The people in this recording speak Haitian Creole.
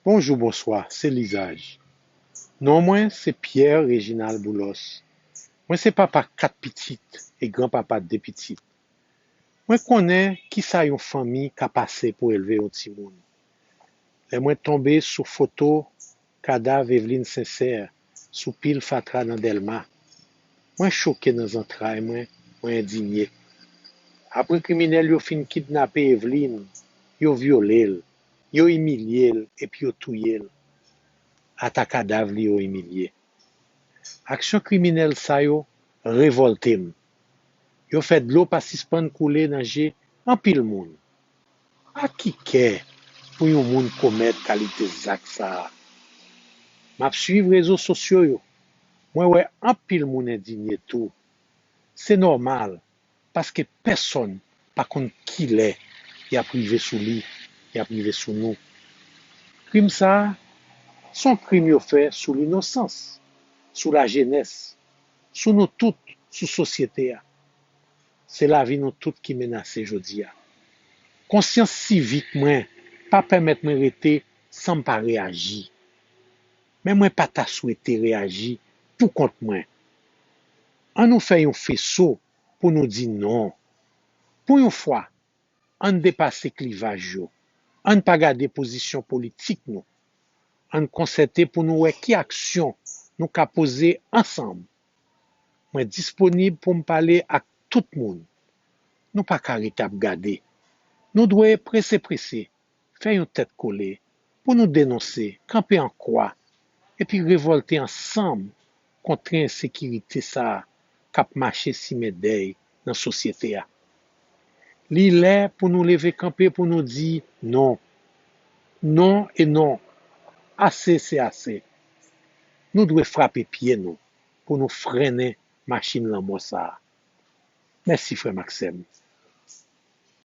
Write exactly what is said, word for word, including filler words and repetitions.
Bonjou, bonswa, se Lizaj. Non mwen se Pierre Reginald Boulos. Mwen se papa kat pitit e granpapa de pitit. Mwen konnen kisa yon fanmi ka pase pou elve yon timoun. Lè mwen tonbe sou foto kadav Eveline Sincère sou pil fatra nan Dèlma, mwen choke nan zantray mwen, mwen endinye. Apre kriminèl yo fin kidnape Eveline, yo vyole l, yo imilye l epi yo touye l. Ata kadav li yo imilye. Aksyon kriminèl sa yo revòlte m. Yo fè dlo pa sispann koule nan je anpil moun. A ki kè pou yon moun komèt kalite zak sa a? M ap swiv rezo sosyo yo. Mwen wè anpil moun endinye tou. Se nòmal, paske pèsonn pa konn kilè y ap rive sou li, y ap rive sou nou. Krim sa a, se yon krim yo fè sou linosans, sou lajenès, sou nou tout, sou sosyete a. Se lavi nou tout ki menase jodi a. Konsyans sivik mwen pa pèmèt mwen rete san m pa reyaji. Men mwen pa ta swete reyaji pou kont mwen. Ann nou fè yon feso pou nou di non. Pou yon fwa, ann depase klivaj yo. Ann pa gade pozisyon politik nou. Ann konsète pou nou wè ki aksyon nou ka poze ansanm. Mwen disponib pou m pale ak tout moun. Nou pa ka ret ap gade. Nou dwe prese prese fè yon tèt kole pou nou denonse, kanpe an kwa, epi revòlte ansanm kont tren ensekirite sa a k ap mache simen dèy nan sosyete a. Li lè pou nou leve kanpe pou nou di non. Non e non. Ase se ase. Nou dwe frape pye nou pou nou frennen machin lanmò sa a. Mèsi frè m ak sè m.